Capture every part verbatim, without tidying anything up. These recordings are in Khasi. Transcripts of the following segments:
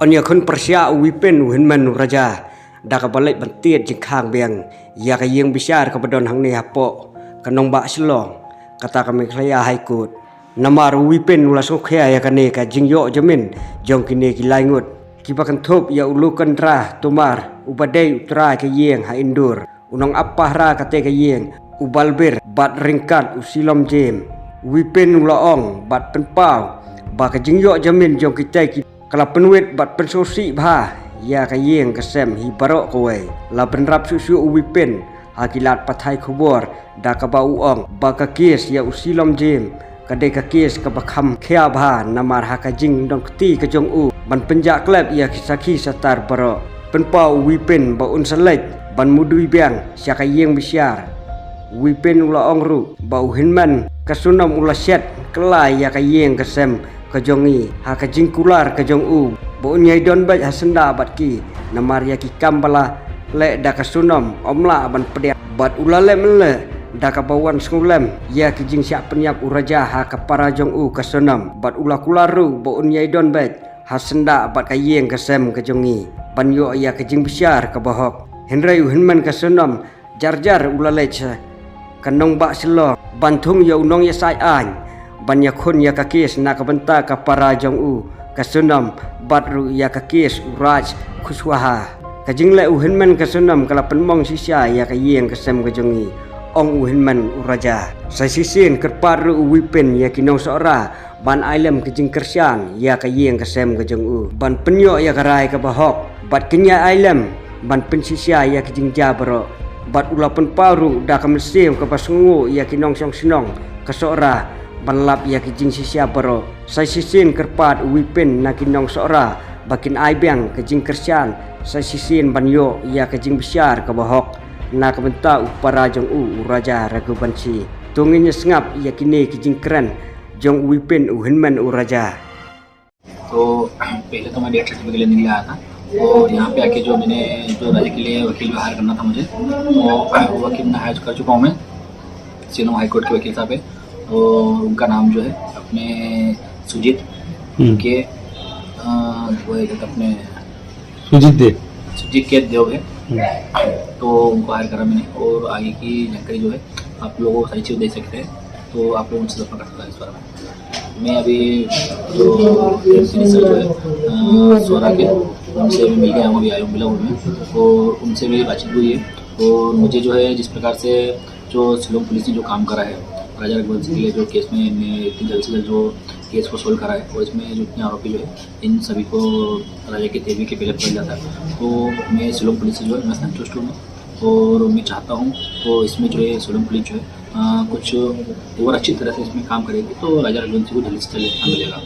Yn ïakhun pyrshah u Wipin u hynmen u Raja da kaba leit ban tied jingkhang biang ïa ka ïing bishar kaba don hangne hapoh ka nongbah Shillong, kata ka Meghalaya High Court. Namar u Wipin u la sngewkhia ïa kane ka jingïoh jamin jong kine ki lai ngut kiba kynthup ïa u Lukendra Tomar uba dei u trai ka ïing ha Indur, u nongap pahara kata ka ïing u Balbir bad ryngkat u Silom Jem. U Wipin u la ong bad pynpaw ba ka jingïoh jamin jong kita ki ka la pynwit bad pynsngewsih bha ïa ka ïing ka sem hi baroh kawei. La bynrap shuh shuh u Wipin ha ki lad pathai khubor da kaba u ong ba ka kes ïa u Silom Jem ka dei ka kes kaba kham khia bha namar ha ka jingdon kti ka jong u ban pynjah klep ïa ki sakhi satar baroh. Pynpaw u Wipin ba un sa leit ban mudui biang sha ka ïing bishar. U Wipin u la ong ruh ba u hynmen ka Sonom u la shet kylla ïa ka ïing ka sem ka jong i ha ka jingkular ka jong u ba un ïai don beit ha syndah bad ki, namar ïa ki kam ba la leh da ka Sonom ym lah ban pdiang. Bad u la leh mynleh da kaba wan sngewlem ïa ki jingshah pynïap u Raja ha ka para jong u ka Sonom, bad u la kular ruh ba un ïai don beit ha syndah bad ka ïing ka sem ka jong i ban ïoh ïa ka jingbishar kaba hok. Hynrei u hynmen ka Sonom jar jar u la leit sha ka nongbah Shillong ban thung ïa u nongïasaid aiñ ban ïakhun ïa ka kes na ka bynta ka para jong u ka Sonom bad ruh ïa ka kes u Raj Kushwaha. Ka jingleh u hynmen ka Sonom ka la pynmong shisha ïa ka ïing ka sem ka jong i, ong u hynmen u Raja. Sa shisien kyrpad ruh u Wipin ïa ki nongsohra ban ai lem ka jingkyrshan ïa ka ïing ka sem ka jong u ban pynïoh ïa ka rai kaba hok bad kin ïa ai lem ban pynshisha ïa ka jingjia baroh. Bad u la pynpaw ruh da ka mynsiem kaba sngewnguh ïa ki nongshong shnong ka Sohra ban lap ïa ka jingshisha baroh. Sa shisien kyrpad u Wipin na ki nongsohra ba kin ai biang ka jingkyrshan sa shisien ban ïoh ïa ka jingbishar kaba hok na ka bynta u para jong u u Raja Raghuvanshi. To ngin ïa sngap ïa kine ki jingkren jong u Wipin u hynmen u Raja. तो पहले तो मैं डेथ सर्टिफिकेट लेने के लिए आया था, और यहाँ पे आके जो मैंने, जो राजा के लिए वकील जो हायर करना था मुझे, वो वकील मैं हायर कर चुका हूँ मैं, शिलोंग हाई कोर्ट के वकील साहब है। और उनका नाम जो है अपने सुजीत हम्म। के, अ, वो है अपने सुजीत देव। सुजीत के देव है। हम्म। तो उनको हायर करा मैंने, और आगे की जानकारी जो है आप लोगों को सारी चीज़ दे सकते हैं, तो आप लोग उनसे संपर्क कर सकते हैं इस बारे में। मैं अभी जो हेल्थ मिनिस्टर जो है, अ, सोरा के, उनसे भी मिल गया हूँ, अभी आया हूँ, मिला हूँ मैं। तो उनसे मेरी बातचीत हुई है। तो मुझे जो है, जिस प्रकार से जो शिलोंग पुलिस ने जो काम करा है, राजा रघुवंश के लिए जो केस में इनने इतनी जल्द से जल्द जो केस को सॉल्व करा है, और इसमें जो इतने आरोपी जो है, इन सभी को राजा के देवी के पहले पकड़ लिया था। तो मैं शिलोंग पुलिस से जो है, मैं संतुष्ट हूँ, और मैं चाहता हूँ, तो इसमें जो है, शिलोंग पुलिस जो है, अ, कुछ और अच्छी तरह से इसमें काम करेगी, तो राजा रघुवंश को जल्द से जल्द इनाम मिलेगा।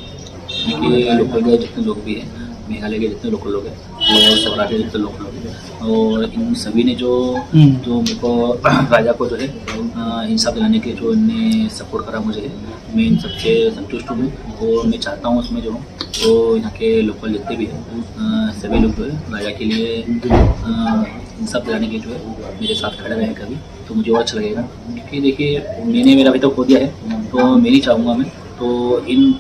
यहाँ के लोकल के जितने लोग भी हैं, मेघालय के जितने लोकल लोग हैं, और सोरा के जितने लोकल लोग हैं, और इन सभी ने जो, हम्म। जो मेरे को, राजा को जो है, अ, इंसाफ दिलाने के लिए जो इनने सपोर्ट करा मुझे, मैं इन सबसे संतुष्ट हूँ, और मैं चाहता हूँ, उसमें जो हूँ, तो यहाँ के लोकल जितने भी हैं, अ, सभी लोग जो है, राजा के लिए, अ, इंसाफ दिलाने के लिए जो है, मेरे साथ खड़े रहें कभी, तो मुझे और अच्छा लगेगा। क्योंकि देखिए, मैंने मेरा भाई तो खो दिया है, तो मैं नहीं चाहूँगा मैं, तो इन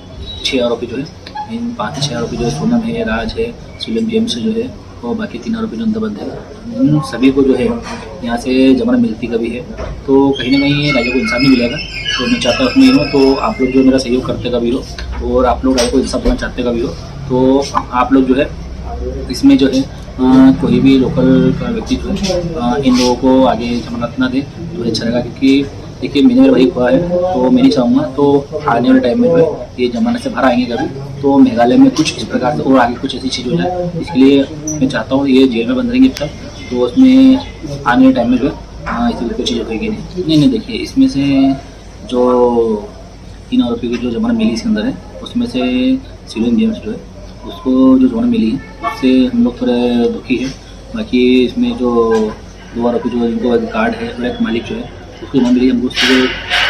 छः आरोपी जो है, इन पाँच से छः आरोपी जो है, सोनम है, राज है, शिलोंग जेम्स जो है, और बाकी तीन आरोपी जो अंदर बंद है, उन सभी को जो है, यहाँ से जमानत मिलती कभी है, तो कहीं ना कहीं राजा को इंसाफ नहीं मिलेगा। तो मैं चाहता हूँ, उसमें हूँ, तो आप लोग जो मेरा सहयोग करते कभी हो, और आप लोग राजा को इंसाफ देना चाहते कभी हो, तो आप लोग जो है, इसमें जो है, अ, कोई भी लोकल का व्यक्ति जो है, अ, इन लोगों को आगे जमानत ना दे, तो अच्छा रहेगा। क्योंकि देखिए, मैंने मेरा भाई खोया है, तो मैं नहीं चाहूँगा, तो आने वाले टाइम में जो है, ये जमानत से बाहर आएंगे कभी, तो मेघालय में कुछ इस प्रकार से और आगे कुछ ऐसी चीज़ हो जाए, इसके लिए मैं चाहता हूँ, ये जेल में बंद रहेंगे अब तक, तो उसमें आने वाले टाइम में जो है, अ, इस तरह की कोई चीज़ें होगी नहीं। नहीं, नहीं, देखिए, इसमें से जो इन आरोपी को जो जमानत मिली इसके अंदर है, उसमें से शिलोंग जेम्स जो है, उसको जो जमानत मिली है, उससे हम लोग थोड़े दुखी हैं। बाकी इसमें जो दो आरोपी जो, जिनको गार्ड है और एक मालिक जो है, उसको जमानत मिली, हमको उससे,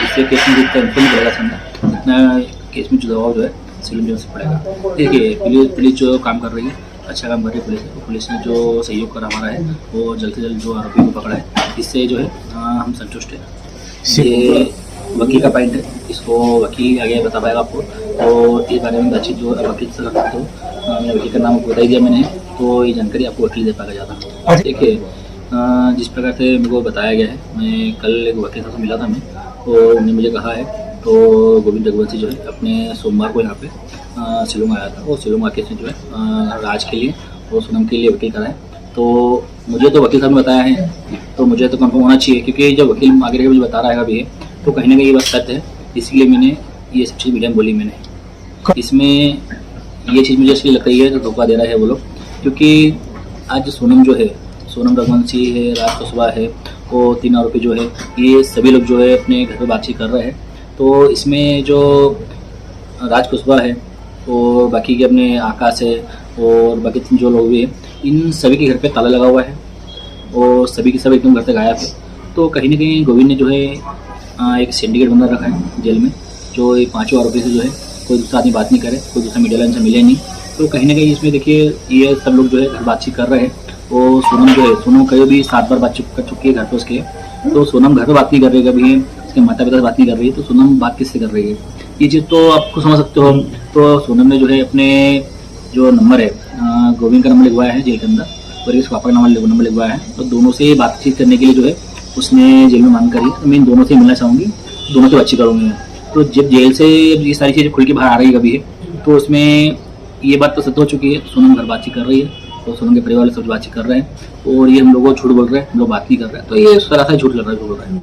इससे केस में जितना इन्फॉर्म करेगा सामने, उतना केस में जो दबाव जो है, शिलोंग जेम्स पड़ेगा। देखिए, पुलिस, पुलिस जो काम कर रही है, अच्छा काम कर रही है पुलिस। तो पुलिस ने जो सहयोग करा हमारा है, वो जल्द से जल्द जो आरोपी को पकड़ा है, इससे जो है, अ, हम संतुष्ट हैं। ये वकील का पॉइंट है, इसको वकील आगे बता पाएगा आपको। तो इस बारे में बातचीत जो वकील से करता, तो अ, मैं वकील का नाम आपको बता ही दिया मैंने, तो ये जानकारी आपको वकील दे पाएगा ज़्यादा। देखिए, अ, जिस प्रकार से मेरे को बताया गया है, मैं कल एक वकील साहब से मिला था मैं, तो उन्होंने मुझे कहा है, तो गोविंद रघुवंशी जो है अपने सोमवार को यहाँ पे अ, शिलोंग आया था, और शिलोंग आके इसने जो है अ, राज के लिए और सोनम के लिए वकील करा है। तो मुझे तो वकील साहब ने बताया है, तो मुझे तो कंफर्म होना चाहिए, क्योंकि जब वकील आगे रह के मुझे बता रहा है अभी, तो कहीं ना कहीं ये बात सत्य है। इसलिए मैंने ये सब चीज़ मीडिया में बोली मैंने। इसमें ये चीज़ मुझे इसलिए लग रही है तो धोखा दे रहा है वो लोग, क्योंकि आज सोनम जो है, सोनम रघुवंशी है, राज कुशवाहा है, वो तीन आरोपी जो है, ये सभी लोग जो है अपने घर पे बातचीत कर रहे हैं। तो इसमें जो राज कुशवाहा है और बाकी के अपने आकाश है और बाकी तीन जो लोग भी हैं, इन सभी के घर पे ताला लगा हुआ है और सभी के सब एकदम घर से गायब है। तो कहीं ना कहीं गोविंद ने जो है अ, एक सिंडिकेट बना रखा है जेल में, जो ये पांचों आरोपी से जो है कोई दूसरा आदमी बात नहीं करे, कोई दूसरा मीडिया लाइन से मिले नहीं। तो कहीं ना कहीं इसमें देखिए, ये सब लोग जो है घर बातचीत कर रहे हैं। वो सोनम जो है, सोनम करीब भी सात बार बात चुक- कर चुकी है घर पे उसके। तो सोनम घर पे बात नहीं कर रही है कभी, उसके माता पिता से बात नहीं कर रही है, तो सोनम बात किससे कर रही है? ये चीज़ तो आपको समझ सकते हो। तो सोनम ने जो है अपने जो नंबर है, अ, गोविंद का नंबर लिखवाया है जेल के अंदर, और इसके पापा का नंबर लिख- नंबर लिखवाया है। तो दोनों से बातचीत करने के लिए जो है उसने जेल में मांग करी है। तो मैं इन दोनों से मिलना चाहूँगी, दोनों से बातचीत करूँगी मैं। तो जब जेल से ये सारी चीज़ें खुल के बाहर आ रही है कभी, तो उसमें ये बात तो सिद्ध हो चुकी है, सोनम घर बातचीत कर रही है और सोनम के परिवार वाले सब बातचीत कर रहे हैं, और ये हम लोगों को झूठ बोल रहे हैं, हम लोग बात नहीं कर रहे हैं। तो ये सरासर झूठ लग रहा है, झूठ बोल रहे हैं।